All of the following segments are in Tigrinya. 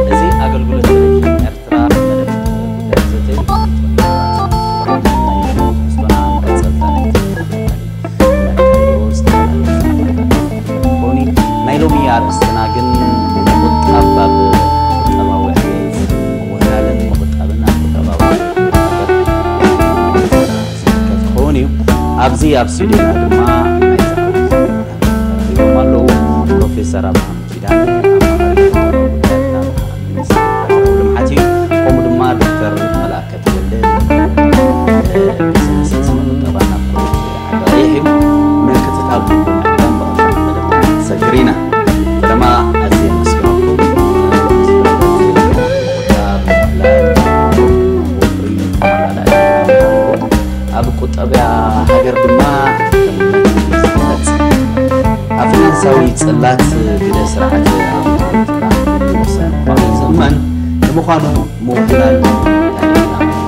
እዚ ኣገልግሎት ቴሌቪዥን ኤርትራ መደብ ጉዳይ ዘተ እዩ። ናይ ሎሚ ኣርእስትና ግን ቁጠባ ኣብ ቁጠባዊ ዕቤት፣ ምውህላልን ምቁጣብን ኣብ ቁጠባዊ ዕቤት ዝምልከት ክኸውን እዩ። ኣብዚ ኣብ ስቱድዮና ድማ ናይዚ ዓውዲ ተረኺቦም ኣለዉ። ፕሮፌሰር ኣብርሃም ኪዳነ፣ ኣማኻሪ ቁጠባዊ ጉዳያት ኣብ ሚኒስትሪ ቁጠባዊ ልምዓት እዩ። ከምኡ ድማ ዶክተር መልኣከ ተወልደ፣ እ፣ ቢዝነስን ስነ ቁጠባን ኣብ ኮሌጅ ዓዲ ቀይሕ እዩ። ምክትታል ብምዕዳም ብቐጥታ መደብና ክንሰግር ኢና። ፈለማ ኣዝየ የመስግነኩም። ቁጠባ፣ ምውህላል፣ ወፍሪ፣ ኣመላላኢ፣ ኣብ ቁጠባ ሃገር ድማ ከም መትኒ ዝግለጽ፣ ኣብ ፋይናንሳዊ ጽላት ግደ ስርዓት ኣብ ወሰን ምዃኑ ዝእመን። ንምዃኑ ምውህላል እንታይ እዩ?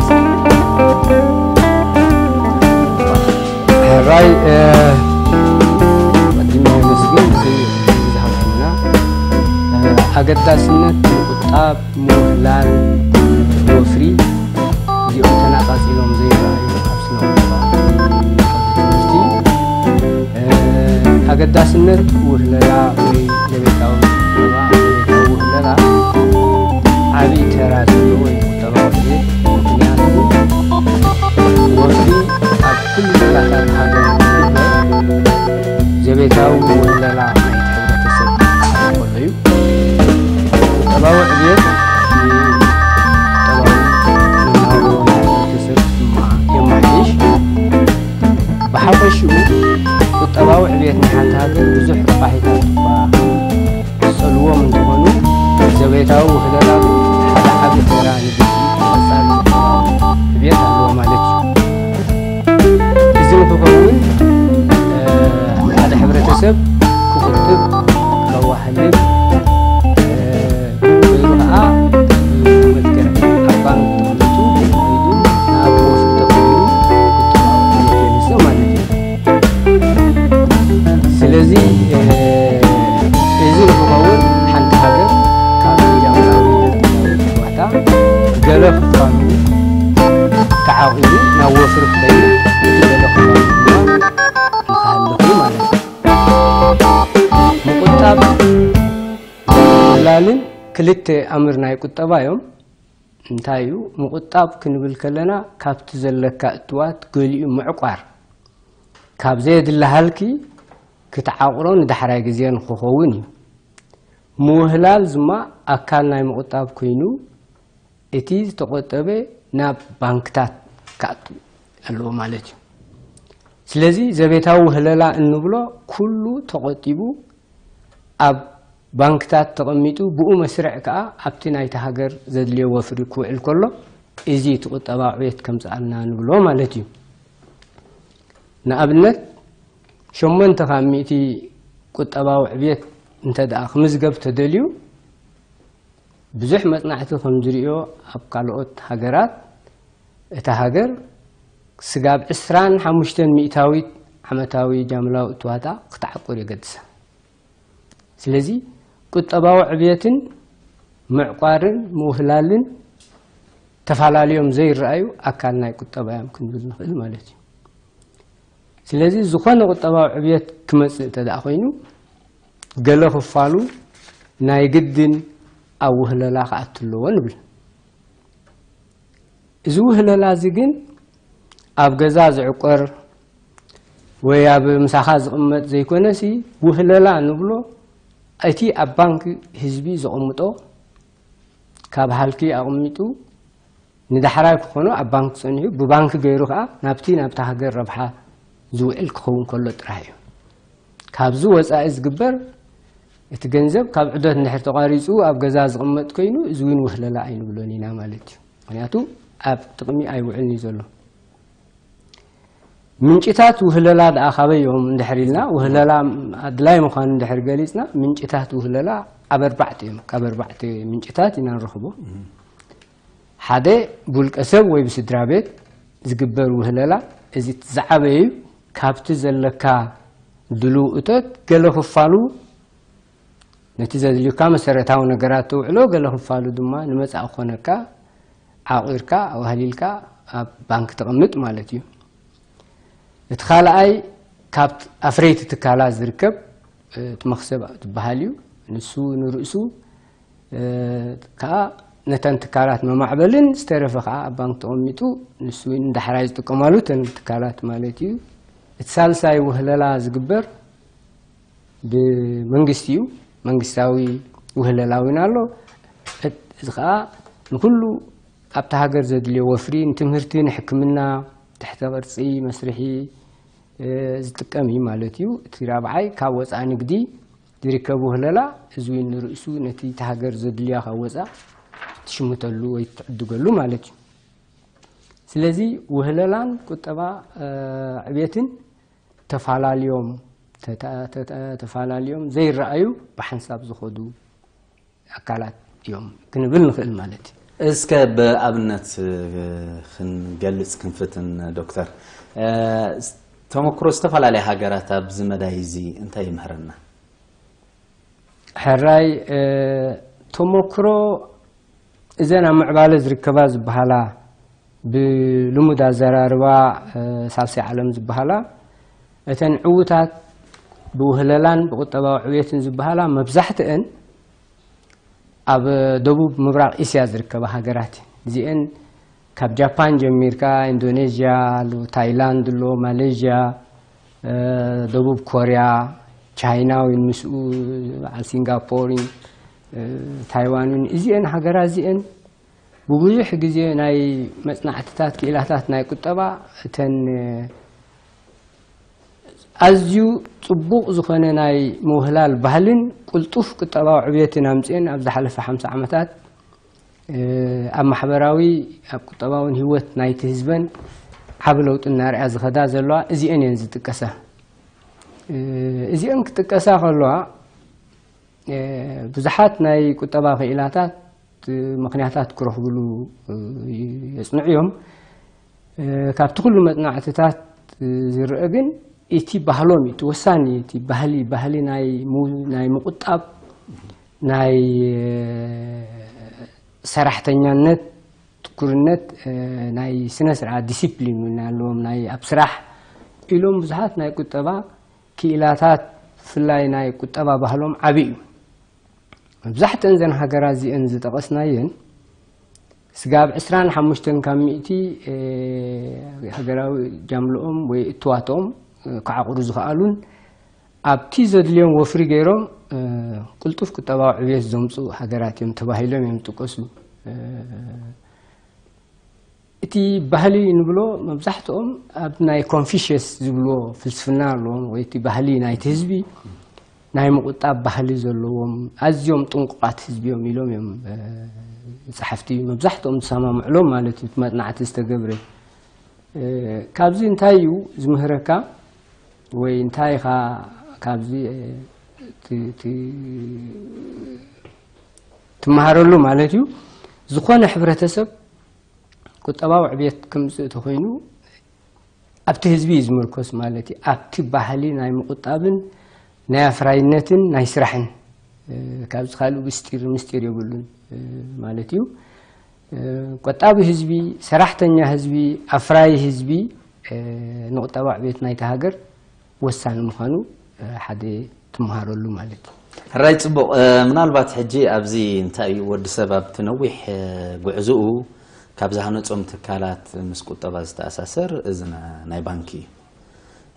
ሕራይ፣ እ፣ ኣቐዲመ የመስግን እቲ ዝሃብኩምና፣ እ፣ ኣገዳስነት ምቁጣብ፣ ምውህላል፣ ወፍሪ እዚኦም ተነጻጺሎም ዘይረኣዩ ኣብ ስነ ቁጠባ ዓውዲ ትምህርቲ፣ እ፣ ኣገዳስነት ውህለላ ወይ ዘቤታዊ ቁጠባ፣ ዘቤታዊ ውህለላ ዓቢ ተራ ዘለዎ እዩ ቁጠባዊ ዕቤት። ምኽንያቱ ወፍሪ ኣብ ኩሉ ክፍላታት ሃገር ዝግበር ዘቤታዊ ውህለላ ናይቲ ሕብረተሰብ ክዓቢ ከሎ እዩ። ቁጠባዊ ዕብየት ንቁጠባዊ መነባብሮ ናይ ሕብረተሰብ ድማ የማሓይሽ። ብሓፈሽኡ ቁጠባዊ ዕብየት ናይ ሓንቲ ሃገር ብዙሕ ረቋሒታት እኳ ዝጸልዎም እንተኾኑ፣ ዘቤታዊ ውህለላ ግን ሓደ ዓቢ ተራ ንግዲ ቀጻሊ ቁጠባዊ ዕብየት ኣለዎ ማለት እዩ። እዚ ንክኸውን፣ እ፣ ሓደ ሕብረተሰብ ክቁጥብ፣ ከዋህልል፣ እ፣ ወይ ከዓ ብመልክዕ ኣብ ባንክ ተቐሚጡ ከይዱ ናብ ወፍሪ ተቐይሩ ቁጠባዊ ዕብየት የምጽእ ማለት እዩ። ስለዚ፣ እ፣ እዚ ንክኸውን ሓንቲ ሃገር ካብ ግዳማዊ ጨዋታ ገለ ክፋሉ ተዓቒቡ ናብ ወፍሪ ክኸይድ፣ እቲ ገለ ክፋሉ ድማ ንክሃልፍ እዩ ማለት እዩ። ምቁጣብ ምውህላልን ክልተ ኣምር ናይ ቁጠባ እዮም። እንታይ እዩ? ምቁጣብ ክንብል ከለና ካብቲ ዘለካ እትዋት ገሊኡ ምዕቋር፣ ካብ ዘየድሊ ሃልኪ ክትዓቑሮ ንዳሕራይ ግዜ ንክኸውን እዩ። ምውህላል ድማ ኣካል ናይ ምቁጣብ ኮይኑ እቲ ዝተቆጠበ ናብ ባንክታት ክኣቱ ኣለዎ ማለት እዩ። ስለዚ ዘቤታዊ ውህለላ እንብሎ ኩሉ ተቆጢቡ ኣብ ባንክታት ተቐሚጡ ብኡ መስርዕ ከዓ ኣብቲ ናይቲ ሃገር ዘድልዮ ወፍሪ ክውዕል ከሎ እዚ እቲ ቁጠባዊ ዕቤት ከምፅኣልና ንብሎ ማለት እዩ። ንኣብነት ሸሞንተ ካብ ሚእቲ ቁጠባዊ ዕብየት እንተ ደኣ ክምዝገብ ተደልዩ ብዙሕ መጽናዕቲ ከም ዝርእዮ ኣብ ካልኦት ሃገራት እታ ሃገር ስጋብ ዕስራን ሓሙሽተን ሚእታዊት ዓመታዊ ጃምላዊ እትዋታ ክትዓቁር የገድሳ። ስለዚ ቁጠባዊ ዕብየትን ምዕቋርን ምውህላልን ተፈላለዮም ዘይረኣዩ ኣካል ናይ ቁጠባ እዮም ክንብል ንኽእል ማለት እዩ። ስለዚ ዝኾነ ቁጠባዊ ዕብየት ክመጽእ እንተ ደኣ ኮይኑ ገለ ክፋሉ ናይ ግድን ኣብ ውህለላ ክኣቱ ኣለዎ ንብል። እዚ ውህለላ እዚ ግን ኣብ ገዛ ዝዕቆር ወይ ኣብ ምሳኻ ዝቕመጥ ዘይኮነሲ ውህለላ ንብሎ እቲ ኣብ ባንክ ህዝቢ ዘቐምጦ ካብ ሃልኪ ኣቕሚጡ ንዳሕራይ ክኾኖ ኣብ ባንክ ጸኒሑ ብባንክ ገይሩ ከኣ ናብቲ ናብታ ሃገር ረብሓ ዝውዕል ክኸውን ከሎ ጥራሕ እዩ። ካብዚ ወጻኢ ዝግበር እቲ ገንዘብ ካብ ዕደት እንድሕር ተቋሪጹ ኣብ ገዛ ዝቕመጥ ኮይኑ እዚ እውን ውህለላ ኣይንብሎን ኢና ማለት እዩ። ምክንያቱ ኣብ ጥቕሚ ኣይውዕልን እዩ ዘሎ። ምንጭታት ውህለላ ደኣ ካበይ እዮም እንድሕር ኢልና፣ ውህለላ ኣድላይ ምዃኑ እንድሕር ገሊጽና፣ ምንጭታት ውህለላ ኣብ ኣርባዕተ እዮም። ካብ ኣርባዕተ ምንጭታት ኢና ንረኽቦ። ሓደ፣ ብውልቀ ሰብ ወይ ብስድራ ቤት ዝግበር ውህለላ፣ እዚ እቲ ዝዓበየ እዩ። ካብቲ ዘለካ ድሉው እቶት ገለ ክፋሉ ነቲ ዘድልዩካ መሰረታዊ ነገራት ተውዕሎ፣ ገለ ክፋሉ ድማ ንመጻኢ ክኾነካ ዓቑርካ፣ ኣዋህሊልካ ኣብ ባንክ ተቐምጥ ማለት እዩ። እቲ ካልኣይ፣ ካብ ኣፍረይቲ ትካላት ዝርከብ፣ እ፣ እቲ መኽሰብ ዝበሃል እዩ። ንሱ ንርእሱ፣ እ፣ ከኣ ነተን ትካላት መማዕበልን ዝተረፈ ከኣ ኣብ ባንክ ተቐሚጡ ንሱ እውን ንዳሕራይ ዝጥቀማሉ እተን ትካላት ማለት እዩ። እቲ ሳልሳይ ውህለላ ዝግበር ብመንግስቲ እዩ። መንግስታዊ ውህለላ እውን ኣሎ። እት-፣ እዚ ከኣ ንኩሉ ኣብታ ሃገር ዘድልዮ ወፍሪ፣ ንትምህርቲ፣ ንሕክምና፣ ትሕተ ቅርጺ መስርሒ፣ እ፣ ዝጥቀም እዩ ማለት እዩ። እቲ ራብዓይ ካብ ወፃኢ ንግዲ ዝርከብ ውህለላ፣ እዚ እውን ንርእሱ ነቲ እታ ሃገር ዘድልያ ካብ ወፃእ ትሽምተሉ ወይ ትዕድገሉ ማለት እዩ። ስለዚ ውህለላን ቁጠባ፣ እ፣ ዕቤትን ተፋላልዮም፣ ተታ-፣ ተታ-፣ ተፋላልዮም ዘይረኣዩ ብሓንሳብ ዝኸዱ ኣካላት እዮም ክንብል ንኽእል ማለት እዩ። እስከ ብኣብነት፣ እ፣ ክንገልጽ ክንፍትን ዶክተር፣ እ፣ ስ-፣ ተመክሮ ዝተፈላለያ ሃገራት ኣብዚ መዳይ እዚ እንታይ ይምህረና? ሕራይ፣ እ፣ ተመክሮ እዘን ኣብ ምዕባለ ዝርከባ ዝበሃላ፣ ብልሙድ ኣዘራርባ፣ እ፣ ሳልሳይ ዓለም ዝበሃላ፣ እተን ዕዉታት ብውህለላን ብቁጠባዊ ዕብየትን ዝበሃላ መብዛሕትአን ኣብ ደቡብ ምብራቕ እስያ ዝርከባ ሃገራት እየን። እዚአን ካብ ጃፓን ጀሚርካ፣ ኢንዶኔዥያ ኣሎ፣ ታይላንድ ኣሎ፣ ማሌዥያ፣ እ፣ ደቡብ ኮርያ፣ ቻይና እውን ምስኡ፣ በዓል ሲንጋፖር እውን፣ እ፣ ታይዋን እውን፣ እዚአን ሃገራት እዚአን ብብዙሕ ግዜ ናይ መጽናዕትታት ክኢላታት ናይ ቁጠባ እተን፣ እ፣ ኣዝዩ ጽቡቕ ዝኾነ ናይ ምውህላል ባህልን ቅልጡፍ ቁጠባዊ ዕብየትን ኣምጽኤን ኣብ ዝሓለፈ ሓምሳ ዓመታት፣ እ፣ ኣብ ማሕበራዊ፣ ኣብ ቁጠባውን ህይወት ናይቲ ህዝበን ዓቢ ለውጢ እናርኣያ ዝኸዳ ዘለዋ እዚአን እየን ዝጥቀሳ። እ፣ እዚአን ክጥቀሳ ከለዋ፣ እ፣ ብዙሓት ናይ ቁጠባ ክኢላታት፣ እ፣ ምኽንያታት ክረኽብሉ፣ እ፣ የጽንዑ እዮም። እ፣ ካብቲ ኩሉ መጽናዕትታት፣ እ፣ ዝረአ ግን እቲ ባህሎም እዩ፣ እቲ ወሳኒ፣ እቲ ባህሊ፣ ባህሊ ናይ ሙ-፣ ናይ ምቁጣብ፣ ናይ፣ እ፣ ሰራሕተኛነት፣ ትኩርነት፣ እ፣ ናይ ስነ ስርዓት ዲሲፕሊን እውን ኣለዎም፣ ናይ ኣብ ስራሕ ኢሎም ብዙሓት ናይ ቁጠባ ክኢላታት፣ ብፍላይ ናይ ቁጠባ ባህሎም ዓቢ እዩ። መብዛሕትአን እዘን ሃገራት እዚአን ዝጠቐስናየን፣ ስጋብ ዕስራን ሓሙሽተን ካብ ሚእቲ፣ እ፣ ሃገራዊ ጃምልኦም ወይ እትዋትኦም፣ እ፣ ክዓቑሩ ዝኸኣሉን ኣብቲ ዘድልዮም ወፍሪ ገይሮም፣ እ፣ ቅልጡፍ ቁጠባዊ ዕብየት ዘምጽኡ ሃገራት እዮም ተባሂሎም እዮም ዝጥቀሱ። እ፣ እቲ ባህሊ ንብሎ መብዛሕትኦም ኣብ ናይ ኮንፊሽየስ ዝብልዎ ፍልስፍና ኣለዎም፣ ወይ እቲ ባህሊ ናይቲ ህዝቢ ናይ ምቁጣብ ባህሊ ዘለዎም ኣዝዮም ጥንቁቓት ህዝቢ እዮም ኢሎም እዮም፣ እ፣ ጸሓፍቲ መብዛሕትኦም ዝሰማምዕሎም ማለት እዩ። እቲ መጽናዕቲ ዝተገብረ፣ እ፣ ካብዚ እንታይ እዩ ዝምህረካ ወይ እንታይ ኢኻ ካብዚ፣ እ፣ ት-፣ ት-፣ ትመሃረሉ ማለት እዩ። ዝኾነ ሕብረተሰብ ቁጠባዊ ዕብየት ክምጽእ ተኾይኑ ኣብቲ ህዝቢ እዩ ዝምርኮስ ማለት እዩ። ኣብቲ ባህሊ ናይ ምቁጣብን ናይ ኣፍራይነትን ናይ ስራሕን፣ እ፣ ካብዚ ካልእ ምስጢር፣ ምስጢር የብሉን፣ እ፣ ማለት እዩ። እ፣ ቆጣቢ ህዝቢ፣ ሰራሕተኛ ህዝቢ፣ ኣፍራይ ህዝቢ፣ እ፣ ንቁጠባዊ ዕብየት ናይቲ ሃገር ወሳኒ ምዃኑ፣ እ፣ ሓደ ትመሃረሉ ማለት እዩ። ሕራይ ጽቡቕ። እ፣ ምናልባት ሕጂ ኣብዚ እንታይ እዩ፣ ወዲ ሰብ ኣብቲ ነዊሕ፣ እ፣ ጉዕዞኡ ካብ ዝሃነጾም ትካላት ምስ ቁጠባ ዝተኣሳሰር እዚ ና-፣ ናይ ባንኪ እዩ።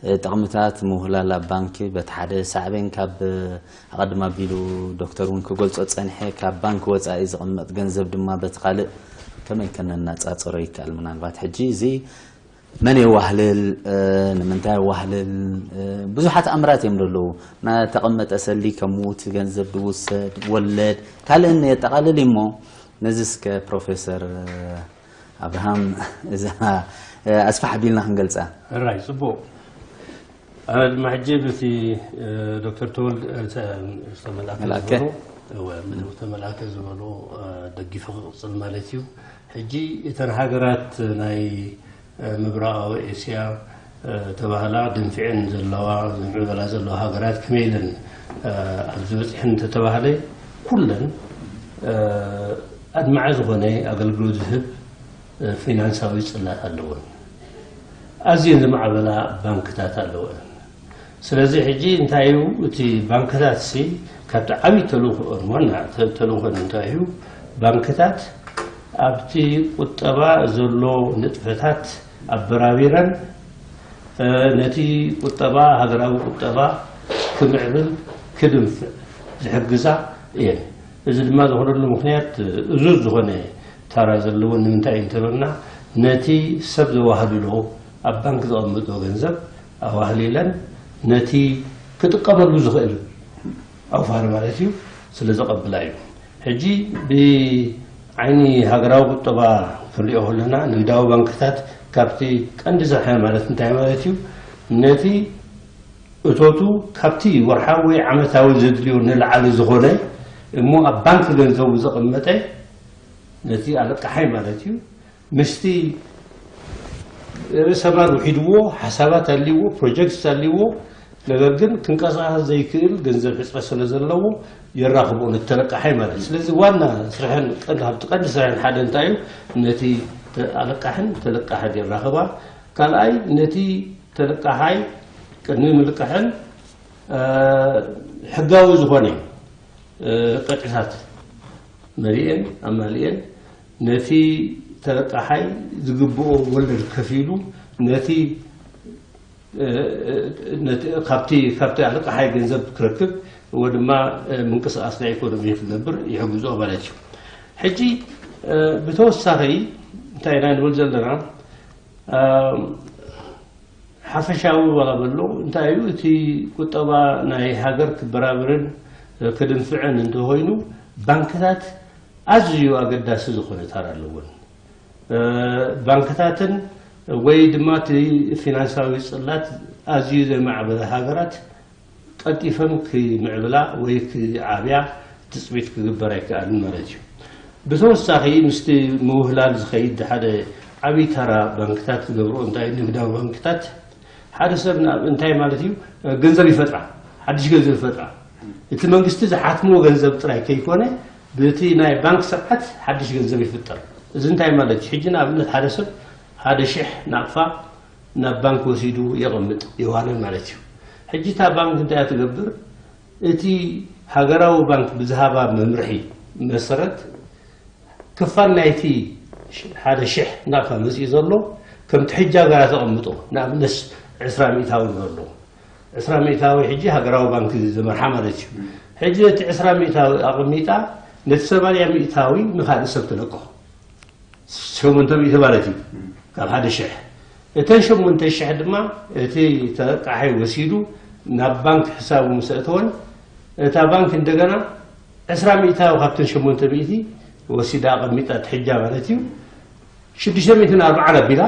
እ፣ ጥቕምታት ምውህላል ኣብ ባንኪ በቲ ሓደ ሳዕቤን ካብ፣ እ፣ ኣቐድም ኣቢሉ ዶክተር እውን ክገልጾ ጸንሐ፣ ካብ ባንኪ ወጻኢ ዝቕመጥ ገንዘብ ድማ በቲ ካልእ ከመይ ከነነጻጽሮ ይከኣል? ምናልባት ሕጂ እዚ መን የዋህልል፣ እ፣ ንምንታይ የዋህልል፣ እ፣ ብዙሓት ኣምራት እዮም ዘለዉ። ናተቐመጠ ሰሊ ከም ምዉት ገንዘብ ድውሰድ፣ ወለድ፣ ካልእን የጠቓልል እሞ፣ ነዚ እስከ ፕሮፌሰር፣ እ፣ ኣብርሃም፣ እዛ ኣስፋሕ ኣቢልና ክንገልፃ። ሕራይ፣ ፅቡቕ። ኣነ ድማ ሕጂ በቲ ዶክተር ተወልድ ዝተመላከ ዝበሎ፣ ዶክተር መልኣከ ዝበሎ ደጊፈ ክቕፅል ማለት እዩ። ሕጂ እተን ሃገራት ናይ ምብራቓዊ ኤስያ ተባህላ ድንፍዐን ዘለዋ፣ ዝምዕበላ ዘለዋ ሃገራት ከመይ ኢለን ኣብዚ በፂሐን እንተተባህለ፣ ኩለን ኣድማዒ ዝኾነ ኣገልግሎት ዝህብ ፊናንሳዊ ፅላት ኣለወን። ኣዝየን ዝማዕበላ ባንክታት ኣለወን። ስለዚ ሕጂ እንታይ እዩ እቲ ባንክታት ሲ ካብቲ ዓብዪ ተልእኾኦን ዋና ተልእኾን እንታይ እዩ? ባንክታት ኣብቲ ቁጠባ ዘሎ ንጥፈታት ኣበራቢረን ነቲ ቁጠባ ሃገራዊ ቁጠባ ክምዕብል ክድንፍዕ ዝሕግዛ እየን። እዚ ድማ ዝኾነሉ ምክንያት እዙዝ ዝኾነ ታራ ዘለዎን ንምንታይ እዩ እንተበልና ነቲ ሰብ ዘዋህልሎ ኣብ ባንክ ዘቐምጦ ገንዘብ ኣዋህሊለን ነቲ ክጥቀመሉ ዝኽእል ኣውፋሪ ማለት እዩ ስለ ዘቐብላ እዩ። ሕጂ ብዓይኒ ሃገራዊ ቁጠባ ክንሪኦ ከለና ንግዳዊ ባንክታት ካብቲ ቀንዲ ስርሐን ማለት እንታይ ማለት እዩ? ነቲ እቶቱ ካብቲ ወርሓዊ ወይ ዓመታዊ ዘድልዮ ንላዕሊ ዝኾነ እሞ ኣብ ባንክ ገንዘቡ ዘቐመጠ ነቲ ኣለቃሓይ ማለት እዩ ምስቲ ርእሰ ማል ውሒድዎ ሓሳባት ኣልዎ ፕሮጀክት ኣልዎ ነገር ግን ክንቀሳቐስ ዘይክእል ገንዘብ ሕፅረት ስለ ዘለዎ የራኽቦ ነቲ ተለቃሓይ ማለት እዩ። ስለዚ ዋና ስርሐን ቀንዲ ካብቲ ቀንዲ ስርሐን ሓደ እንታይ እዩ ነቲ ኣለቃሕን ተለቃሕን የራኽባ። ካልኣይ ነቲ ተለቃሓይ ቅድሚ ምልቃሕን ሕጋዊ ዝኾነ ቀጥታት መሊኤን ኣማሊኤን ነቲ ተለቃሓይ ዝግብኦ ወለድ ከፊሉ ነቲ ካብቲ ካብቲ ኣለቃሓይ ገንዘብ ክረክብ ወይ ድማ ምንቅስቃስ ናይ ኢኮኖሚ ክገብር ይሕግዞ ማለት እዩ። ሕጂ ብተወሳኺ እንታይ ኢና ንብል ዘለና ሓፈሻዊ ዋላ በሎ እንታይ እዩ እቲ ቁጠባ ናይ ሃገር ክበራብርን ክድንፍዕን እንተኮይኑ ባንክታት ኣዝዩ ኣገዳሲ ዝኾነ ታራ ኣለዎን። ባንክታትን ወይ ድማ እቲ ፊናንሳዊ ፅላት ኣዝዩ ዘይማዕበለ ሃገራት ቀልጢፈን ክምዕብላ ወይ ክዓብያ ትፅቢት ክግበር ኣይከኣልን ማለት እዩ። ብተወሳኺ ምስቲ ምውህላል ዝኸይድ ሓደ ዓብዪ ታራ ባንክታት ዝገብርኦ እንታይ ንግዳዊ ባንክታት ሓደ ሰብ እንታይ ማለት እዩ ገንዘብ ይፈጥራ፣ ሓድሽ ገንዘብ ይፈጥራ። እቲ መንግስቲ ዝሓትምዎ ገንዘብ ጥራይ ከይኮነ ብቲ ናይ ባንክ ስርዓት ሓድሽ ገንዘብ ይፍጠር። እዚ እንታይ ማለት እዩ? ሕጂ ንኣብነት ሓደ ሰብ ሓደ ሽሕ ናቕፋ ናብ ባንክ ወሲዱ የቐምጥ የዋንን ማለት እዩ። ሕጂ እታ ባንክ እንታይ ትገብር? እቲ ሃገራዊ ባንክ ብዝሃባ መምርሒ መሰረት ክፋል ናይቲ ሓደ ሽሕ ናቕፋ መፅኡ ዘሎ ከምቲ ሕጂ ሃገራ ተቐምጦ ንኣብነት ዕስራ ሚእታዊ ንበሎ ዕስራ ሚእታዊ ሕጂ ሃገራዊ ባንክ ዝመርሓ ማለት እዩ። ሕጂ ነቲ ዕስራ ሚእታዊ ኣቐሚጣ ነቲ ሰማንያ ሚእታዊ ንካልእ ሰብ ትለቆ ሸሞንተ ሚእቲ ማለት እዩ ካብ ሓደ ሽሕ እተን ሸሞንተ ሽሕ ድማ እቲ ተለቃሓይ ወሲዱ ናብ ባንክ ሕሳቡ ምስ ኣእተወን እታ ባንክ እንደገና ዕስራ ሚእታዊ ካብተን ሸሞንተ ሚእቲ ወሲዳ ኣቐሚጣ ትሕጃ ማለት እዩ። ሽዱሽተ ሚእትን ኣርባዓን ኣቢላ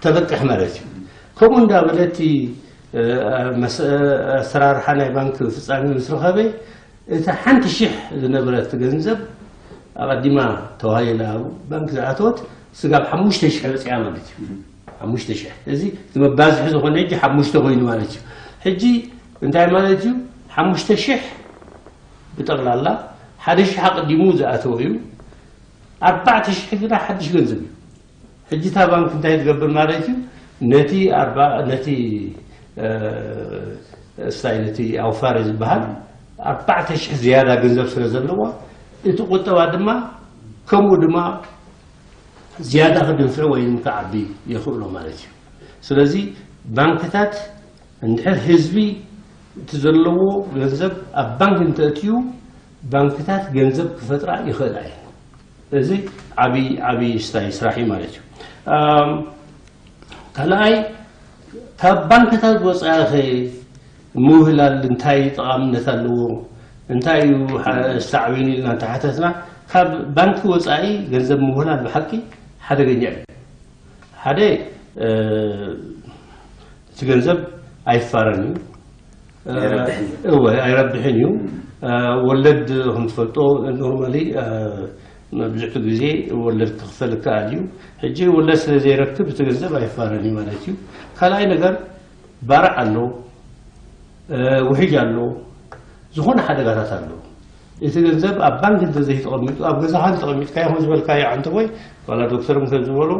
ተለቅሕ ማለት እዩ። ከምኡ እንዳበለ እቲ ኣሰራርሓ ናይ ባንክ ፍፃሚ ምስ ረኸበ እታ ሓንቲ ሽሕ ዝነበረት ገንዘብ ኣቐዲማ ተዋሂላ ባንክ ዝኣተወት ስጋብ ሓሙሽተ ሽሕ በፂኣ ማለት እዩ። ሓሙሽተ ሽሕ እዚ እቲ መባዝሒ ዝኾነ ሕጂ ሓሙሽተ ኮይኑ ማለት እዩ። ሕጂ እንታይ ማለት እዩ? ሓሙሽተ ሽሕ ብጠቕላላ ሓደ ሽሕ ኣቐዲሙ ዝኣተወ እዩ። ኣርባዕተ ሽሕ ግና ሓድሽ ገንዘብ እዩ። ሕጂ እታ ባንክ እንታይ ትገብር ማለት እዩ? ነቲ ኣርባ ነቲ እሳይ ነቲ ኣውፋሪ ዝበሃል ኣርባዕተ ሽሕ ዝያዳ ገንዘብ ስለ ዘለዋ እቲ ቁጠባ ድማ ከምኡ ድማ ዝያዳ ክድንፍዕ ወይ ክዓቢ የኽእሎ ማለት እዩ። ስለዚ ባንክታት እንድሕር ህዝቢ እቲ ዘለዎ ገንዘብ ኣብ ባንክ እንተእትዩ ባንክታት ገንዘብ ክፈጥራ ይኽእላ እየን። እዚ ዓብዪ ዓብዪ ስታይ ስራሕ እዩ ማለት እዩ። ካልኣይ ካብ ባንክታት ወፃኢ ኸ ምውህላል እንታይ ጠቓምነት ኣለዎ? እንታይ እዩ ሳዕቤኑ ኢልና እንተሓተትና ካብ ባንኪ ወፃኢ ገንዘብ ምውህላል ብሓቂ ሓደገኛ እዩ። ሓደ እ፣ እቲ ገንዘብ ኣይፋረን እዩ። እ፣ ኣይረብሕን እዩ። እወ፣ ኣይረብሕን እዩ። እ፣ ወለድ ከም ትፈልጦ ኖርማሊ፣ እ፣ መብዝሕትኡ ግዜ ወለድ ክኽፈል ይከኣል እዩ። ሕጂ ወለድ ስለ ዘይረክብ እቲ ገንዘብ ኣይፋረን እዩ ማለት እዩ። ካልኣይ ነገር ባርዕ ኣሎ፣ እ፣ ውሕጅ ኣሎ፣ ዝኾነ ሓደጋታት ኣሎ። እቲ ገንዘብ ኣብ ባንክ እንተዘይተቐሚጡ፣ ኣብ ገዛኻ እንተቐሚጥካዮ፣ ከም ዝበልካዮ ዓንተቦይ፣ ዋላ ዶክተር ከም ዝበሎ፣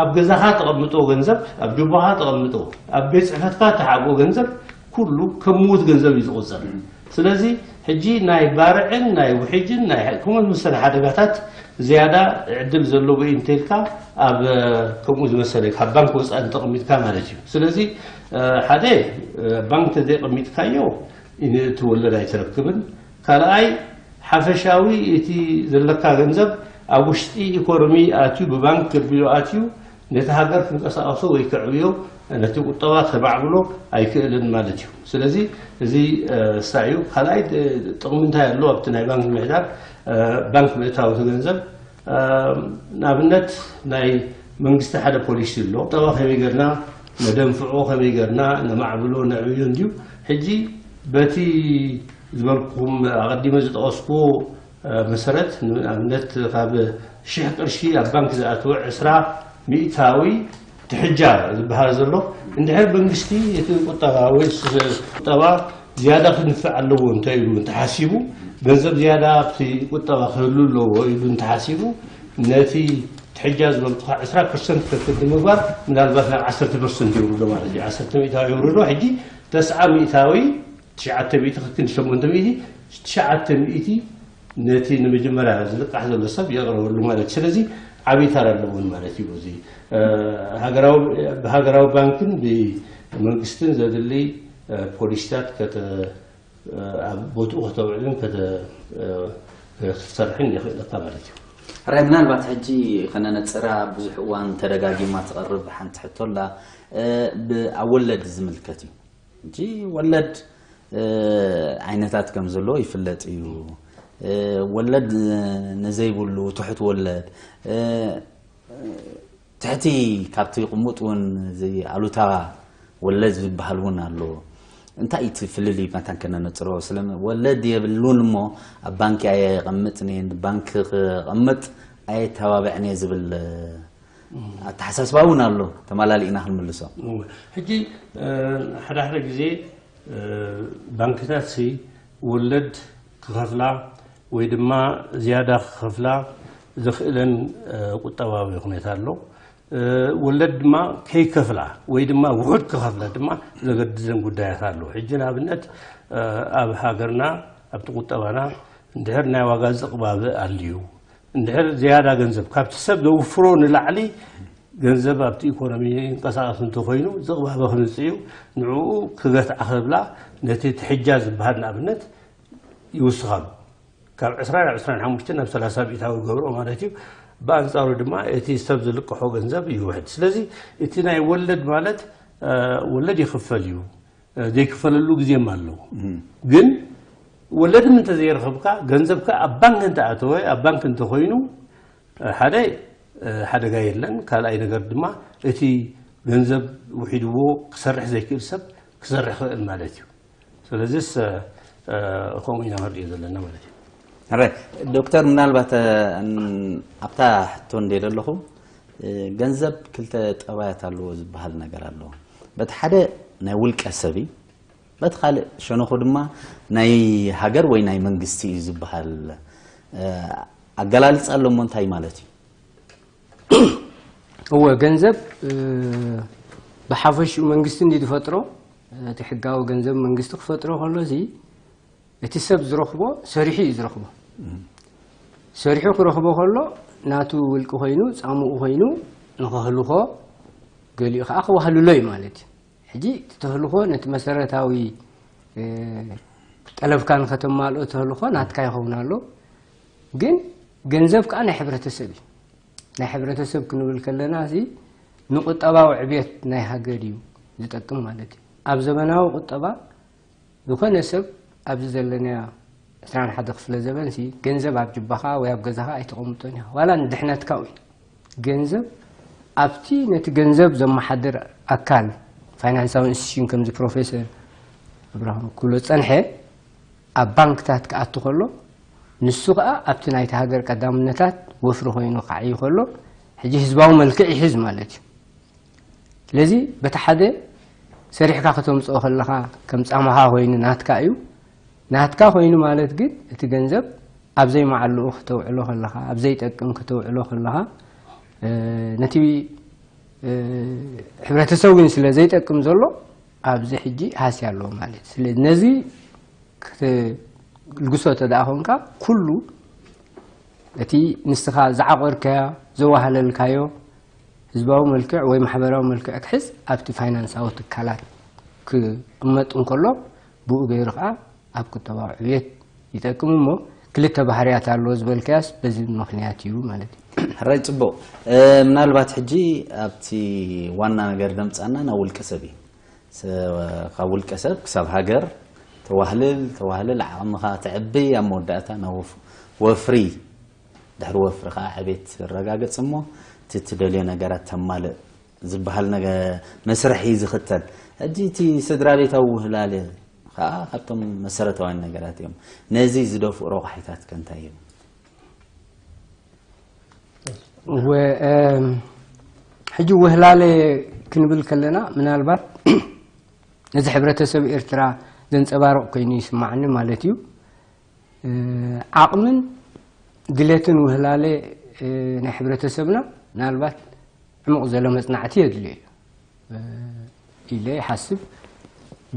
ኣብ ገዛኻ ተቐምጦ ገንዘብ፣ ኣብ ጁባኻ ተቐምጦ፣ ኣብ ቤት ጽሕፈትካ ተሓብኦ ገንዘብ፣ ኩሉ ከም ምዉት ገንዘብ እዩ ዝቑጸር። ስለዚ፣ ሕጂ ናይ ባርዕን ናይ ውሕጅን ናይ ከምኡ ዝመሰለ ሓደጋታት ዝያዳ ዕድል ዘለዎ እዩ እንተኢልካ፣ ኣብ ከምኡ ዝመሰለ ካብ ባንክ ወጻኢ እንተቐሚጥካ ማለት እዩ። ስለዚ፣ እ፣ ሓደ፣ እ፣ ባንክ እንተዘይቐሚጥካዮ፣ እቲ ወለድ ኣይትረክብን። ካልኣይ፣ ሓፈሻዊ እቲ ዘለካ ገንዘብ ኣብ ውሽጢ ኢኮኖሚ ኣትዩ፣ ብባንክ ገቢሉ ኣትዩ፣ ነቲ ሃገር ክንቀሳቐሶ ወይ ከዕብዮ፣ ነቲ ቁጠባ ከማዕብሎ ኣይክእልን ማለት እዩ። ስለዚ፣ እዚ፣ እ፣ እሳ እዩ። ካልኣይ፣ እ፣ ጥቕሚ እንታይ ኣሎ ኣብቲ ናይ ባንክ ምሕዳር? እ፣ ባንክ ምእታው እቲ ገንዘብ፣ እ፣ ንኣብነት፣ ናይ መንግስቲ ሓደ ፖሊሲ ኣሎ። ቁጠባ ከመይ ጌርና ነደንፍዖ፣ ከመይ ጌርና ነማዕብሎ፣ ነዕብዮ እንድዩ። ሕጂ በቲ ዝበልኩኹም ኣቐዲመ ዝጠቐስኩዎ፣ እ፣ መሰረት፣ ንኣብነት፣ ካብ ሽሕ ቅርሺ ኣብ ባንክ ዝኣተወ ዕስራ ሚእታዊ ትሕጃ ዝበሃል ዘሎ፣ እንድሕር መንግስቲ እቲ ቁጠባ ወይ ስ-፣ ቁጠባ ዝያዳ ክንፍዕ ኣለዎ እንተ ኢሉ እንተሓሲቡ፣ ገንዘብ ዝያዳ ኣብቲ ቁጠባ ክህሉ ኣለዎ ኢሉ እንተሓሲቡ፣ ነቲ ትሕጃ ዝበልኩኻ ዕስራ ፐርሰንት ከክድ ንምግባር፣ ምናልባት ናብ ዓሰርተ ፐርሰንት የውርዶ ማለት እዩ። ዓሰርተ ሚእታዊ የውርዶ። ሕጂ ተስዓ ሚእታዊ፣ ትሽዓተ ሚእቲ ክክን ሸሞንተ ሚእቲ፣ ትሽዓተ ሚእቲ ነቲ ንመጀመርያ ዝልቃሕ ዘሎ ሰብ የቕርበሉ ማለት እዩ። ስለዚ ዓብዪ ተራ ኣለዎን ማለት እዩ። እዚ፣ እ፣ ሃገራዊ፣ ብሃገራዊ ባንክን ብመንግስትን ዘድሊ፣ እ፣ ፖሊሲታት ከተ-፣ እ፣ ኣብ ቦትኡ ከተውዕልን ከተ-፣ እ፣ ክትሰርሕን የኽእለካ ማለት እዩ። ራይ፣ ምናልባት ሕጂ ከነነጽራ ብዙሕ እዋን ተደጋጊማ ትቐርብ ሓንቲ ሕቶ ኣላ፣ እ፣ ብ-፣ ኣብ ወለድ ዝምልከት እዩ። ሕጂ ወለድ፣ እ፣ ዓይነታት ከም ዘለዎ ይፍለጥ እዩ። እ፣ ወለድ፣ እ፣ ንዘይብሉ ትሑት ወለድ፣ እ፣ ትሕቲ ካብቲ ቅሙጥ እውን እዚ ኣሉታ ወለድ ዝበሃል እውን ኣሎ። እንታይ እዩ እቲ ፍልልይ መታን ከነነጽሮ? ስለ ወለድ የብሉን እሞ ኣብ ባንኪ ኣየቐምጥን እየ፣ ባንኪ ክቐምጥ ኣየተባብዕን እየ ዝብል፣ እ፣ ኣተሓሳስባ እውን ኣሎ። ተመላሊእና ክንምልሶ። እወ። ሕጂ፣ እ፣ ሓደ ሓደ ግዜ፣ እ፣ ባንክታት ሲ ወለድ ክኸፍላ ወይ ድማ ዝያዳ ክኸፍላ ዘኽእለን፣ እ፣ ቁጠባዊ ኩነታ ኣሎ። እ፣ ወለድ ድማ ከይከፍላ ወይ ድማ ውሑድ ክኸፍላ ድማ ዘገድደን ጉዳያት ኣሎ። ሕጂ ንኣብነት፣ እ፣ ኣብ ሃገርና፣ ኣብቲ ቁጠባና እንድሕር ናይ ዋጋ ዝቕባበ ኣልዩ፣ እንድሕር ዝያዳ ገንዘብ ካብቲ ሰብ ዘውፍሮ ንላዕሊ ገንዘብ ኣብቲ ኢኮኖሚ ይንቀሳቐስ እንተኾይኑ፣ ዝቕባበ ክምጽእ እዩ። ንዕኡ ክገትዓ ክብላ ነቲ ትሕጃ ዝበሃል ንኣብነት ይውስኻሉ። ካብ ዕስራ ናብ ዕስራን ሓሙሽተን ናብ ሰላሳ ሚእታዊ ገብርኦ ማለት እዩ። ብኣንጻሩ ድማ እቲ ሰብ ዝልቅሖ ገንዘብ ይውሕድ። ስለዚ እቲ ናይ ወለድ ማለት፣ እ፣ ወለድ ይኽፈል እዩ። እ፣ ዘይክፈለሉ ግዜም ኣለዉ። እም። ግን ወለድም እንተዘይረኸብካ፣ ገንዘብካ ኣብ ባንክ እንተኣተወ፣ ኣብ ባንክ እንተኾይኑ፣ እ፣ ሓደ፣ እ፣ ሓደጋ የለን። ካልኣይ ነገር ድማ እቲ ገንዘብ ውሒድዎ ክሰርሕ ዘይክእል ሰብ ክሰርሕ ክእል ማለት እዩ። ስለዚስ፣ እ፣ እ፣ ከምኡ ኢና ንሪኦ ዘለና ማለት እዩ። ሕራይ፣ ዶክተር፣ ምናልባት፣ እ፣ ን-፣ ኣብታ ሕቶ እንደ ዘለኹ፣ እ፣ ገንዘብ ክልተ ጠባያት ኣለዎ ዝበሃል ነገር ኣሎ። በቲ ሓደ ናይ ውልቀ ሰብ እዩ፣ በቲ ካልእ ሸነኹ ድማ ናይ ሃገር ወይ ናይ መንግስቲ እዩ ዝበሃል፣ እ፣ ኣገላልጻ ኣሎ። እሞ እንታይ ማለት እዩ? እወ፣ ገንዘብ፣ እ፣ ብሓፈሽኡ መንግስቲ እንዲ ዝፈጥሮ፣ እቲ ሕጋዊ ገንዘብ መንግስቲ ክፈጥሮ ከሎ፣ እዚ እቲ ሰብ ዝረኽቦ ሰሪሑ እዩ ዝረኽቦ። እም። ሰሪሑ ክረኽቦ ከሎ፣ ናቱ ውልቂ ኮይኑ፣ ጻምኡ ኮይኑ ንኸህልኾ፣ ገሊኡ ከዓ ክዋህልሎ እዩ ማለት እዩ። ሕጂ እቲ ተህልኾ ነቲ መሰረታዊ፣ እ፣ ጠለብካ ንኸተማልኦ ተህልኾ ናትካ ይኸውን ኣሎ። ግን ገንዘብ ከዓ ናይ ሕብረተሰብ እዩ። ናይ ሕብረተሰብ ክንብል ከለና፣ እዚ ንቁጠባዊ ዕብየት ናይ ሃገር እዩ ዝጠቅም ማለት እዩ። ኣብ ዘመናዊ ቁጠባ፣ ዝኾነ ሰብ ኣብዚ ዘለናዮ ዕስራን ሓደ ክፍለ ዘበንሲ፣ ገንዘብ ኣብ ጅባኻ ወይ ኣብ ገዛኻ ኣይተቐምጦን ኢኻ። ዋላ ንድሕነትካ እውን። ገንዘብ ኣብቲ ነቲ ገንዘብ ዘመሓድር ኣካል፣ ፋይናንሳዊ ኢንስቲትዩሽን፣ ከምዚ ፕሮፌሰር ኣብርሃም ክብሎ ዝጸንሐ፣ ኣብ ባንክታት ክኣቱ ከሎ፣ ንሱ ከኣ ኣብቲ ናይቲ ሃገር ቀዳምነታት ወፍሪ ኮይኑ ክዓዪ ከሎ፣ ሕጂ ህዝባዊ መልክዕ ይሕዝ ማለት እዩ። ስለዚ በቲ ሓደ ሰሪሕካ ከተምጽኦ ከለኻ ከም ጻማኻ ኮይኑ ናትካ እዩ። ናትካ ኮይኑ ማለት ግን እቲ ገንዘብ ኣብ ዘይመዓልኡ ክተውዕሎ ከለኻ፣ ኣብ ዘይጠቅም ክተውዕሎ ከለኻ፣ እ፣ ነቲ፣ እ፣ ሕብረተሰብ እውን ስለ ዘይጠቅም ዘሎ ኣብዚ ሕጂ ሃስያ ኣለዎ ማለት እዩ። ስለዚ ነዚ ክትልግሶ ተደኣ ኮንካ ኩሉ እቲ ንስኻ ዝዓቆርካዮ፣ ዘዋህለልካዮ ህዝባዊ መልክዕ ወይ ማሕበራዊ መልክዕ ክሕዝ ኣብቲ ፋይናንሳዊ ትካላት ክቕመጥ እንከሎ፣ ብኡ ገይሩ ከዓ ኣብ ቁጠባዊ ዕብየት ይጠቅም እሞ፣ ክልተ ባህርያት ኣለዎ ዝበልካያስ በዚ ምኽንያት እዩ ማለት እዩ። ሕራይ ጽቡቕ። እ፣ ምናልባት ሕጂ ኣብቲ ዋና ነገር ደምጻና ናብ ውልቀ ሰብ እዩ። ስ-፣ ካብ ውልቀ ሰብ ክሳብ ሃገር ተዋህልል፣ ተዋህልል፣ ዓቕምኻ ተዕቢ፣ ኣብ መወዳእታ ናብ ወፍ-፣ ወፍሪ፣ ድሕሪ ወፍሪ ከዓ ዕቤት ትረጋገጽ እሞ፣ እቲ ትደልዮ ነገራት ተማልእ ዝበሃል ነገ-፣ መስርሕ እዩ ዝኽተል። ሕጂ እቲ ስድራ ቤታዊ ውህላለ ከዓ ካብቶም መሰረታውያን ነገራት እዮም። ነዚ ዝደፍኡ ረቋሒታት ከ እንታይ እዮም? ወ-፣ እም፣ ሕጂ ውህላለ ክንብል ከለና፣ ምናልባት ነዚ ሕብረተሰብ ኤርትራ ዘንጸባርቕ ኮይኑ ይስማዓኒ ማለት እዩ። እ፣ ዓቕምን ድሌትን ውህላለ፣ እ፣ ናይ ሕብረተሰብና ምናልባት ዕሙቕ ዘለ መጽናዕቲ የድልዮ እዩ፣ እ፣ ኢለ ይሓስብ።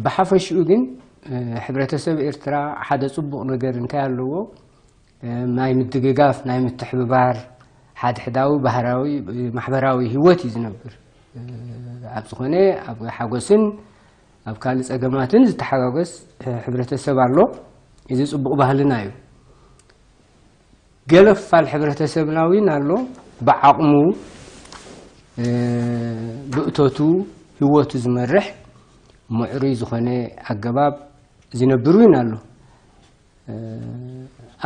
ብሓፈሽኡ ግን፣ እ፣ ሕብረተሰብ ኤርትራ ሓደ ጽቡቕ ነገር እንታይ ኣለዎ? እ፣ ናይ ምድግጋፍ፣ ናይ ምትሕብባር፣ ሓድሕዳዊ ባህራዊ፣ እ፣ ማሕበራዊ ህይወት እዩ ዝነብር። እ፣ ኣብ ዝኾነ፣ ኣብ ሓጎስን ኣብ ካልእ ጸገማትን ዝተሓጋገስ፣ እ፣ ሕብረተሰብ ኣሎ። እዚ ጽቡቕ ባህልና እዩ። ገለ ክፋል ሕብረተሰብና እውን ኣሎ፣ ብዓቕሙ፣ እ፣ ብእቶቱ ህይወቱ ዝመርሕ ምዕሩይ ዝኾነ ኣገባብ ዝነብር እውን ኣሎ። እ፣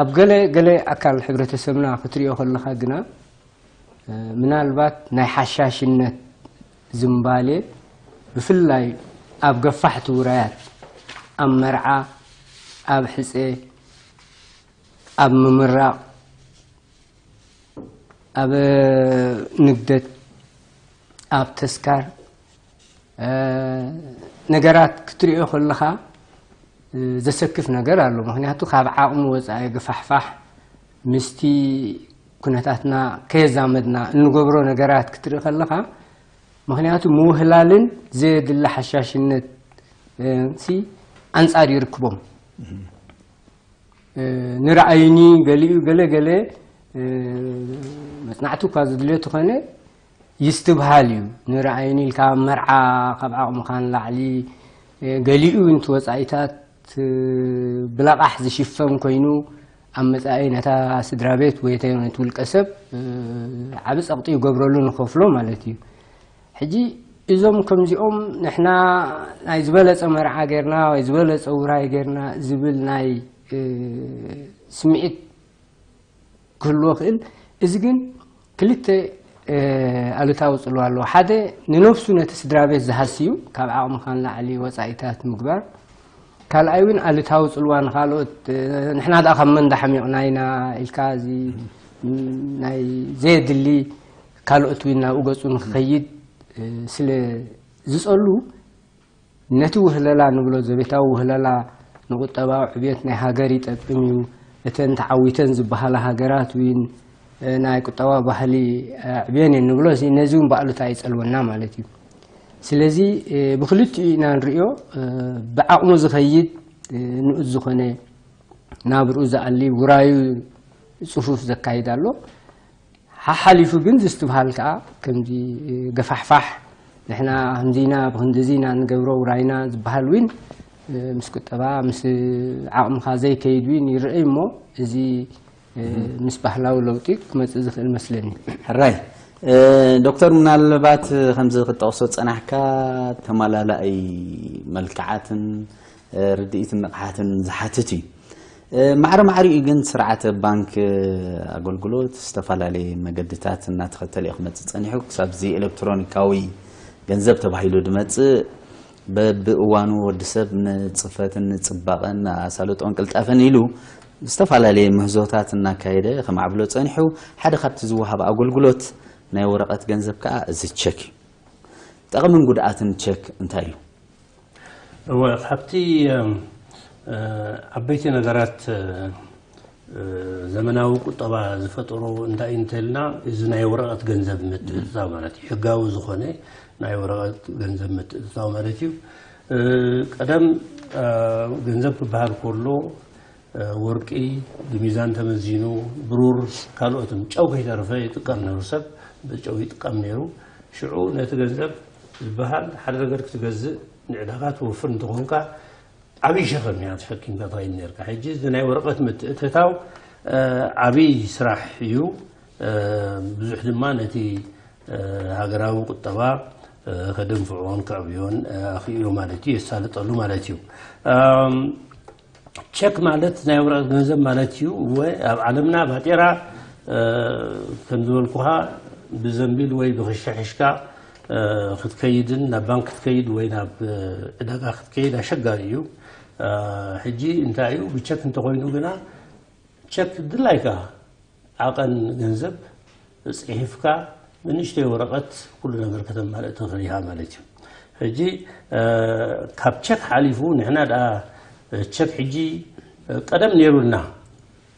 ኣብ ገለ ገለ ኣካል ሕብረተሰብና ክትሪኦ ከለኻ ግና፣ እ፣ ምናልባት ናይ ሓሻሽነት ዝምባሌ፣ ብፍላይ ኣብ ገፋሕቲ ውራያት፣ ኣብ መርዓ፣ ኣብ ሕጸ፣ ኣብ ምምራቕ፣ ኣብ ንግደት፣ ኣብ ተስካር፣ እ፣ ነገራት ክትሪኦ ከለኻ፣ እ፣ ዘሰክፍ ነገር ኣሎ። ምኽንያቱ ካብ ዓቕሚ ወጻኢ ግፋሕፋሕ ምስቲ ኩነታትና ከየዛመድና እንገብሮ ነገራት ክትርኢ ከለኻ፣ ምኽንያቱ ምውህላልን ዘየድሊ ሓሻሽነት፣ እ፣ ሲ ኣንጻር ይርክቦም። እ፣ ንረኣዩኒ ገሊኡ ገለ ገለ፣ እ፣ መጽናዕቲ እኳ ዘድልዮ ተኾነ ይስትብሃል እዩ። ንረኣዩኒ ኢልካ ኣብ መርዓ ካብ ዓቕምኻ ንላዕሊ፣ እ፣ ገሊኡ እንት ወጻኢታት፣ እ፣ ብለቓሕ ዝሽፈን ኮይኑ ኣብ መጻኢ ነታ ስድራ ቤት ወይ ተ-፣ ነቲ ውልቀ ሰብ፣ እ፣ ዓቢ ጸቕጢ ይገብረሉ ንኸፍሎ ማለት እዩ። ሕጂ እዞም ከምዚኦም ንሕና ናይ ዝበለጸ መርዓ ጌርና ወይ ዝበለጸ ውራይ ጌርና ዝብል ናይ፣ እ፣ ስምዒት ክህልዎ ክእል። እዚ ግን ክልተ፣ እ፣ ኣሉታዊ ጽልዋ ኣለዎ። ሓደ ንነፍሱ ነቲ ስድራ ቤት ዝሃስዩ ካብ ዓቕምኻ ንላዕሊ ወጻኢታት ምግባር። ካልኣይ እውን ኣሉታዊ ጽልዋ ንኻልኦት፣ እ፣ ንሕና ደኣ ካብ መን ዳሕሚቕና ኢና ኢልካ እዚ፣ ም፣ ናይ ዘየድሊ ካልኦት እውን ናብኡ ገጹ ንክኸይድ፣ እ፣ ስለ ዝጸሉ ነቲ ውህለላ ንብሎ ዘቤታዊ ውህለላ ንቁጠባዊ ዕብየት ናይ ሃገር ይጠቅም እዩ፣ እተን ተዓዊተን ዝበሃላ ሃገራት እውን፣ እ፣ ናይ ቁጠባ ባህሊ፣ እ፣ ኣዕብየን እየን ንብሎ፣ እዚ ነዚ እውን ብኣሉታ ይጸልወና ማለት እዩ። ስለዚ፣ እ፣ ብክልቲኡ ኢና ንርእዮ፣ እ፣ ብዓቕሙ ዝኸይድ፣ እ፣ ንኡስ ዝኾነ ናብርኡ ዝኣሊ ውራዩ ጽፉፍ ዘካይድ ኣሎ። ሓሓሊፉ ግን ዝስትብሃል ከኣ ከምዚ ገፋሕፋሕ ንሕና ከምዚና ብክንድዚና ንገብሮ ውራይና ዝበሃል እውን ምስ ቁጠባ ምስ ዓቕምኻ ዘይከይድ እውን ይረኣይ እሞ እዚ ምስ ባህላዊ ለውጢ ክመጽእ ዝኽእል መስለኒ። ሕራይ። እ፣ ዶክተር፣ ምናልባት ከምዚ ክጠቕሶ ጸናሕካ ተመላላኢ መልክዓትን፣ እ፣ ርድኢትን ንቕሓትን ዝሓትት እዩ። ማዕረ ማዕሪኡ ግን ስርዓተ ባንክ ኣገልግሎት ዝተፈላለየ መገድታት እናተኸተለ እዩ ክመፅእ ፀኒሑ። ክሳብ እዚ ኤሌክትሮኒካዊ ገንዘብ ተባሂሉ ድመፅእ፣ በብእዋኑ ወዲ ሰብ ንፅፈትን ንፅባቐን ኣሳልጦን ቅልጣፈን ኢሉ ዝተፈላለየ ምህዞታት እናካየደ ከማዕብሎ ፀኒሑ። ሓደ ካብቲ ዝወሃብ ኣገልግሎት ናይ ወረቐት ገንዘብ ከዓ እዚ ቸክ እዩ። ጠቕምን ጉድኣትን ቸክ እንታይ እዩ? እወ፣ ካብቲ ዓበይቲ ነገራት ዘመናዊ ቁጠባ ዝፈጠሮ እንታይ እንተልና፣ እዚ ናይ ወረቐት ገንዘብ ምትእትታው ማለት እዩ። ሕጋዊ ዝኾነ ናይ ወረቐት ገንዘብ ምትእትታው ማለት እዩ። ቀደም ገንዘብ ክበሃል ከሎ፣ ወርቂ ብሚዛን ተመዚኑ፣ ብሩር፣ ካልኦትን ጨው ከይተረፈ ይጥቀም ነሩ። ሰብ ብጨው ይጥቀም ነሩ። ሽዑ ነቲ ገንዘብ ዝበሃል ሓደ ነገር ክትገዝእ ንዕዳጋ ትወፍር እንተኾንካ፣ ዓብዪ ሸኸም እያ ተሸኪምካ ትኸይድ ነርካ። ሕጂ እዚ ናይ ወረቐት ምትእትታው ዓብዪ ስራሕ እዩ። ብዙሕ ድማ ነቲ ሃገራዊ ቁጠባ ከደንፍዖን ከዕብዮን ኣኽኢሉ ማለት እዩ፣ የሳልጠሉ ማለት እዩ። ቸክ ማለት ናይ ወረቐት ገንዘብ ማለት እዩ። እወ፣ ኣብ ዓለምና ባጤራ ከም ዝበልኩኻ ብዘንቢል ወይ ብኽሻ ሒሽካ ክትከይድን ናብ ባንክ ክትከይድ ወይ ናብ ዕዳጋ ክትከይድ ኣሸጋሪ እዩ። ሕጂ እንታይ እዩ፣ ብቸክ እንተኾይኑ ግና ቸክ ድላይካ ዓቐን ገንዘብ ጽሒፍካ ብንእሽተይ ወረቐት ኩሉ ነገር ከተማልእ ትኽእል ኢኻ ማለት እዩ። ሕጂ ካብ ቸክ ሓሊፉ ንሕና ደኣ ቸክ ሕጂ ቀደም ነይሩልና።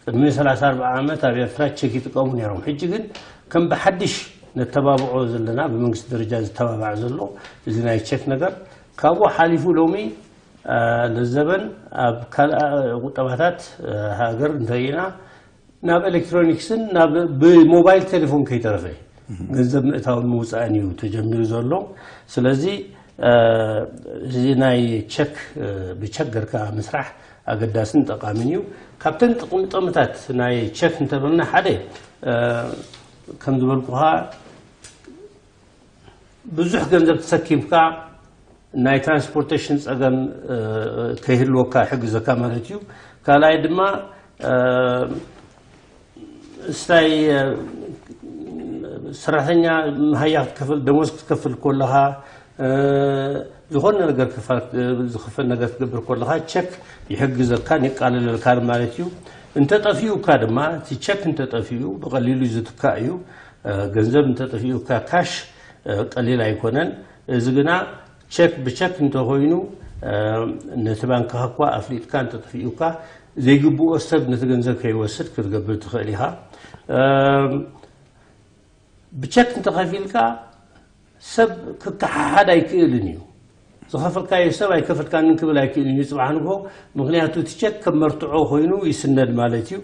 ቅድሚ ሰላሳ ኣርባዓ ዓመት ኣብ ኤርትራ ቸክ ይጥቀሙ ነይሮም። ሕጂ ግን ከም ብሓድሽ ነተባብዖ ዘለና፣ ብመንግስቲ ደረጃ ዝተባባዕ ዘሎ እዚ ናይ ቸክ ነገር ካብኡ ሓሊፉ ሎሚ ለዘበን ኣብ ካልኣ ቁጠባታት ሃገር እንተሪኢና ናብ ኤሌክትሮኒክስን ናብ ብሞባይል ቴሌፎን ከይተረፈ ገንዘብ ምእታውን ምውፃእን እዩ ተጀሚሩ ዘሎ። ስለዚ እዚ ናይ ቸክ ብቸክ ገርካ ምስራሕ ኣገዳስን ጠቃምን እዩ። ካብተን ጥቕሚ ጥቕምታት ናይ ቸክ እንተበልና ሓደ ከም ዝበልኩኻ ብዙሕ ገንዘብ ተሰኪምካ ናይ ትራንስፖርቴሽን ፀገም ከይህልወካ ይሕግዘካ ማለት እዩ። ካልኣይ ድማ እስታይ ሰራሕተኛ መሃያ ክትከፍል፣ ደሞዝ ክትከፍል ከለኻ፣ ዝኾነ ነገር ዝኽፈል ነገር ክትገብር ከለኻ ቸክ ይሕግዘካን የቃልለልካን ማለት እዩ። እንተጠፊኡካ ድማ እቲ ቸክ እንተጠፊኡ ብቐሊሉ ዝትካእ እዩ። ገንዘብ እንተጠፊኡካ ካሽ ቀሊል ኣይኮነን። እዚ ግና ቸክ ብቸክ እንተኾይኑ ነቲ ባንክኻ እኳ ኣፍሊጥካ እንተጠፊኡካ ዘይግብኦ ሰብ ነቲ ገንዘብ ከይወስድ ክትገብር ትኽእል ኢኻ። ብቸክ እንተኸፊልካ ሰብ ክከሓሓድ ኣይክእልን እዩ። ዝኸፈልካዮ ሰብ ኣይከፈልካንን ክብል ኣይክእልን እዩ ጽባሕ ንግሆ። ምኽንያቱ እቲ ቸክ ከም መርትዖ ኮይኑ ይስነድ ማለት እዩ።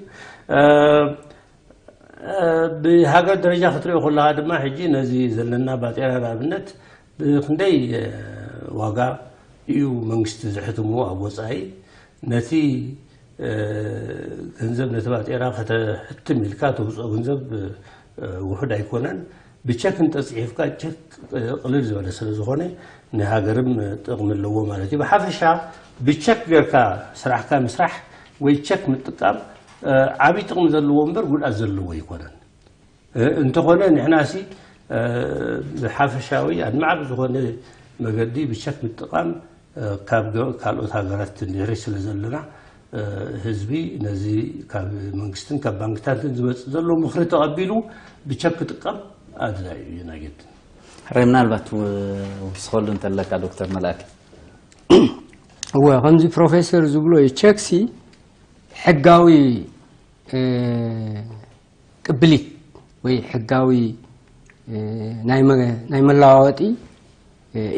ብሃገር ደረጃ ክትሪኦ ከለኻ ድማ ሕጂ ነዚ ዘለና ባጤራ ንኣብነት ብክንደይ ዋጋ እዩ መንግስቲ ዝሕትሞ ኣብ ወፃኢ። ነቲ ገንዘብ ነቲ ባጤራ ከተሕትም ኢልካ ተውፅኦ ገንዘብ ውሑድ ኣይኮነን። ብቸክ እንተፅሒፍካ ቸክ ቅልል ዝበለ ስለ ዝኾነ ንሃገርም ጥቕሚ ኣለዎ ማለት እዩ። ብሓፈሻ ብቸክ ጌርካ ስራሕካ ምስራሕ ወይ ቸክ ምጥቃም ዓብዪ ጥቕሚ ዘለዎ እምበር ጉድኣት ዘለዎ ኣይኮነን። እንተኾነ ንሕናሲ ብሓፈሻዊ ኣድማዕ ብዝኾነ መገዲ ብቸክ ምጥቃም ካብ ካልኦት ሃገራት ንድሕሪት ስለ ዘለና ህዝቢ ነዚ ካብ መንግስትን ካብ ባንክታትን ዝመፅእ ዘሎ ምኽሪ ተቐቢሉ ብቸክ ክጥቀም ኣድላይ እዩ። ናጌድ ሕራይ ምናልባት ውስኸሉ እንተለካ ዶክተር መልኣክ። እወ ከምዚ ፕሮፌሰር ዝብሎ ቸክሲ ሕጋዊ ቅብሊት ወይ ሕጋዊ ናይ መለዋወጢ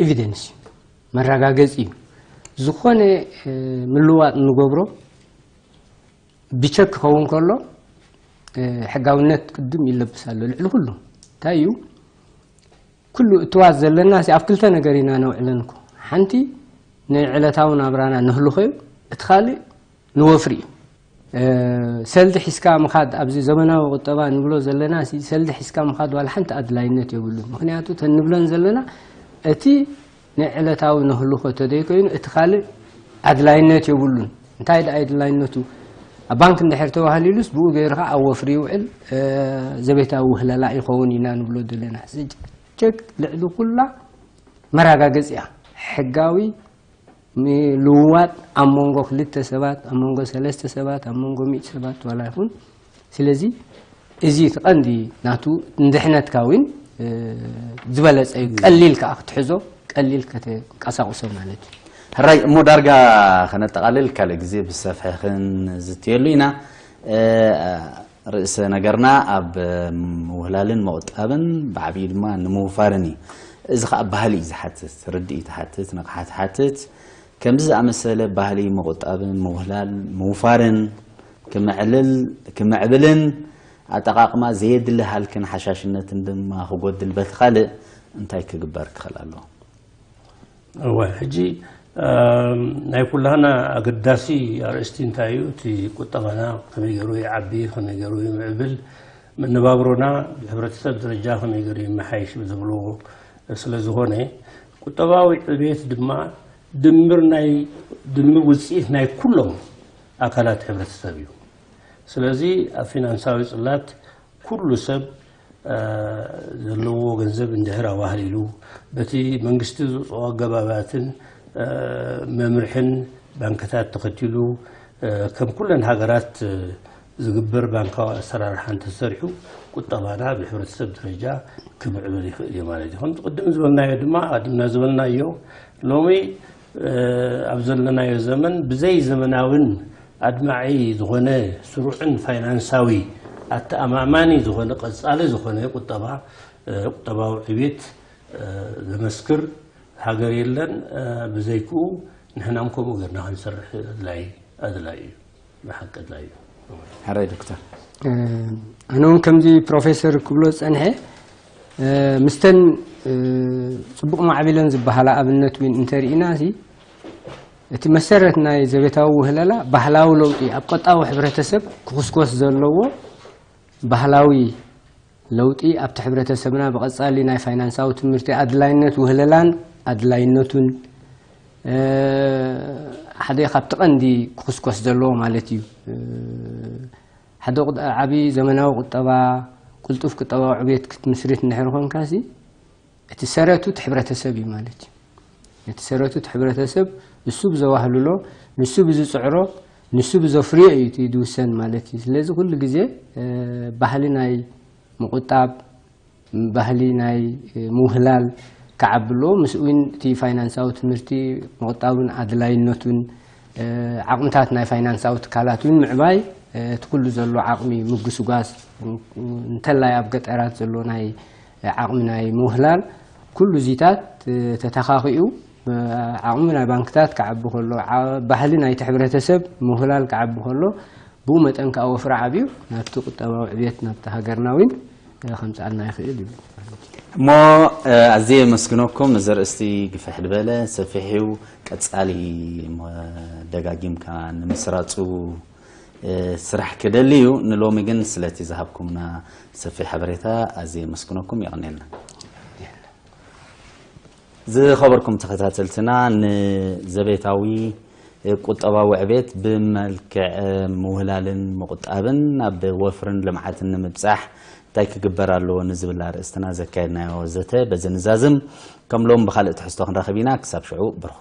ኤቪደንስ እዩ፣ መረጋገፂ እዩ። ዝኾነ ምልዋጥ እንገብሮ ብቸክ ክኸውን ከሎ ሕጋውነት ቅድም ይለብስ ኣሎ። ልዕሊ ኩሉ እንታይ እዩ ኩሉ እትዋት ዘለና ኣብ ክልተ ነገር ኢና ነውዕለን እኮ። ሓንቲ ንዕለታዊ ናብራና ነህልኾ እዩ፣ እቲ ካልእ ንወፍሪ እዩ። ሰልዲ ሒዝካ ምኻድ ኣብዚ ዘመናዊ ቁጠባ ንብሎ ዘለና ሰልዲ ሒዝካ ምኻድ ዋላ ሓንቲ ኣድላይነት የብሉን። ምክንያቱ ተን ንብለን ዘለና እቲ ንዕለታዊ ነህልኾ ተደይኮይኑ እቲ ካልእ ኣድላይነት የብሉን። እንታይ ደኣ ኣድላይነቱ? ኣብ ባንክ እንድሕር ተዋህሊሉስ ብኡ ገይሩ ከዓ ኣብ ወፍሪ ይውዕል። ዘቤታዊ ውህለላ ይኸውን ኢና ንብሎ ዘለና። ቸክ ልዕሊ ኩላ መረጋገፂ እያ። ሕጋዊ ምልውዋጥ ኣብ መንጎ ክልተ ሰባት፣ ኣብ መንጎ ሰለስተ ሰባት፣ ኣብ መንጎ ሚእቲ ሰባት ዋላ ይኹን። ስለዚ እዚ እቲ ቀንዲ ናቱ ንድሕነትካ እውን ዝበለፀ እዩ። ቀሊል ከዓ ክትሕዞ፣ ቀሊል ከተንቀሳቕሶ ማለት እዩ። ሕራይ እሞ፣ ዳርጋ ከነጠቓልል ካልእ ግዜ ብሰፍሐ ክንዝትየሉ ኢና። ርእሰ ነገርና ኣብ ምውህላልን ምቑጣብን ብዓብዩ ድማ ንምውፋርን እዩ። እዚ ከዓ ባህሊ እዩ ዝሓትት፣ ርድኢት ይሓትት፣ ንቕሓት ይሓትት። ከምዚ ዝኣመሰለ ባህሊ ምቑጣብን ምውህላል ምውፋርን ክምዕልል ክምዕብልን ኣጠቓቕማ ዘየድሊ ሃልክን ሓሻሽነትን ድማ ክጎድል በቲ ካልእ እንታይ ክግበር ክኽእል ኣለዎ? እወ፣ ሕጂ ናይ ኩላህና ኣገዳሲ ኣርእስቲ እንታይ እዩ? እቲ ቁጠባና ከመይ ገይሩ ይዓቢ፣ ከመይ ገይሩ ይምዕብል፣ መነባብሮና ብሕብረተሰብ ደረጃ ከመይ ገይሩ ይመሓይሽ ዝብሎ ስለ ዝኾነ፣ ቁጠባዊ ዕብየት ድማ ድምር ናይ ድምር ውፅኢት ናይ ኩሎም ኣካላት ሕብረተሰብ እዩ። ስለዚ ኣብ ፊናንሳዊ ፅላት ኩሉ ሰብ ዘለዎ ገንዘብ እንድሕር ኣዋህሊሉ፣ በቲ መንግስቲ ዘውፅኦ ኣገባባትን መምርሕን ባንክታት ተኸቲሉ፣ ከም ኩለን ሃገራት ዝግበር ባንካዊ ኣሰራርሓ እንተሰሪሑ፣ ቁጠባና ብሕብረተሰብ ደረጃ ክምዕብል ይኽእል እዩ ማለት እዩ። ከምቲ ቅድም ዝበልናዮ ድማ፣ ኣድምና ዝበልናዮ፣ ሎሚ ኣብ ዘለናዮ ዘመን ብዘይ ዘመናውን ኣድማዒ ዝኾነ ስሩዕን ፋይናንሳዊ ኣተኣማማኒ ዝኾነ ቀጻሊ ዝኾነ ቁጠባ ቁጠባዊ ዕቤት ዘመስክር ሃገር የለን። ብዘይክኡ ንሕናም ከምኡ ገርና ክንሰርሕ ኣድላይ ኣድላይ እዩ። ብሓቂ ኣድላይ እዩ። ሕራይ ዶክተር። ኣነ እውን ከምዚ ፕሮፌሰር ክብሎ ዝፀንሐ ምስተን ፅቡቕ ማዕቢለን ዝበሃላ ኣብነት እውን እንተርኢና ሲ እቲ መሰረት ናይ ዘቤታዊ ውህለላ ባህላዊ ለውጢ ኣብ ቀጣዊ ሕብረተሰብ ክኹስኮስ ዘለዎ ባህላዊ ለውጢ ኣብቲ ሕብረተሰብና ብቐጻሊ ናይ ፋይናንሳዊ ትምህርቲ ኣድላይነት ውህለላን ኣድላይነቱን ሓደ ካብቲ ቀንዲ ክኹስኮስ ዘለዎ ማለት እዩ። ሓደ ዓቢ ዘመናዊ ቁጠባ፣ ቅልጡፍ ቁጠባዊ ዕብየት ክትምስርት እንድሕር ኮንካ ሲ እቲ ሰረቱ እቲ ሕብረተሰብ እዩ ማለት እዩ። እቲ ሰረቱ እቲ ሕብረተሰብ ንሱ ብዘዋህልሎ፣ ንሱ ብዝፅዕሮ፣ ንሱ ብዘፍርዮ እዩ እቲ ዝውሰን ማለት እዩ። ስለዚ ኩሉ ግዜ ባህሊ ናይ ምቁጣብ፣ ባህሊ ናይ ምውህላል ክዓቢ ኣለዎ። ምስኡ እውን እቲ ፋይናንሳዊ ትምህርቲ ምቁጣብን ኣድላይነቱን ዓቕምታት ናይ ፋይናንሳዊ ትካላት እውን ምዕባይ እቲ ኩሉ ዘሎ ዓቕሚ ምግስጓስ እንተላይ ኣብ ገጠራት ዘሎ ናይ ዓቕሚ ናይ ምውህላል ኩሉ እዚታት ተተኻኺኡ ዓቕሚ ናይ ባንክታት ክዓቢ ከሎ ባህሊ ናይቲ ሕብረተሰብ ምውህላል ክዓቢ ከሎ ብኡ መጠን ከዓ ወፍሪ ዓብዩ ናብቲ ቁጠባዊ ዕብየት ናብቲ ሃገርና እውን ከምፅኣልና ይኽእል እዩ። እሞ ኣዝየ የመስግነኩም። እዚ ኣርእስቲ ግፍሕ ዝበለ ሰፊሕ እዩ። ቀፃሊ ደጋጊምካ ንምስራፁ ስራሕ ክደሊ እዩ። ንሎሚ ግን ስለቲ ዝሃብኩምና ሰፊሕ ሓበሬታ ኣዝየ የመስግነኩም። የቐንየልና። ዝኸበርኩም ተኸታተልትና፣ ንዘቤታዊ ቁጠባዊ ዕቤት ብመልክዕ ምውህላልን ምቑጣብን ናብ ወፍርን ልምዓትን ንምብጻሕ እንታይ ክግበር ኣለዎ ንዝብል ኣርእስትና ዘካየድናዮ ዘተ በዚ ንዛዝም። ከም ሎም ብኻልእ ትሕዝቶ ክንረኽብ ኢና። ክሳብ ሽዑ በርኹ።